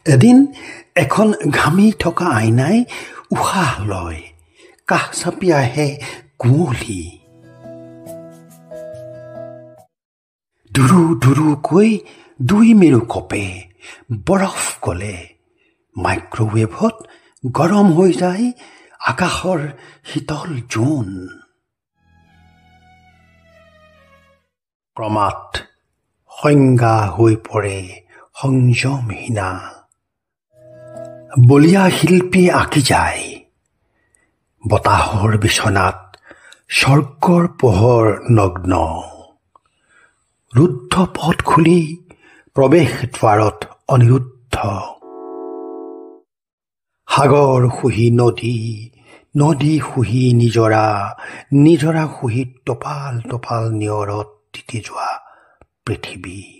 এদিন এখন ঘামি থকা আইনাই উশাহ লয়, কাষ চাপি আহে কুঁৱলী। দুৰু দুৰুকৈ দুই মেৰু কঁপে, বৰফ গলে, মাইক্ৰ'ৱেভত গৰম হৈ যায় আকাশৰ শীতল জোন। ক্ৰমাৎ সংজ্ঞা হৈ পৰে সংযমহীনা। বলীয়া শিল্পী আঁকি যায় বতাহৰ বিচনাত স্বৰ্গৰ পোহৰ নগ্ন। ৰুদ্ধ পথ খুলি প্ৰৱেশ দ্বাৰত অনিৰুদ্ধ। সাগৰ শুহি নদী, নদী শুহি নিজৰা, নিজৰা শুহি টোপাল টোপাল নিয়ৰত তিতি যোৱা পৃথিৱী।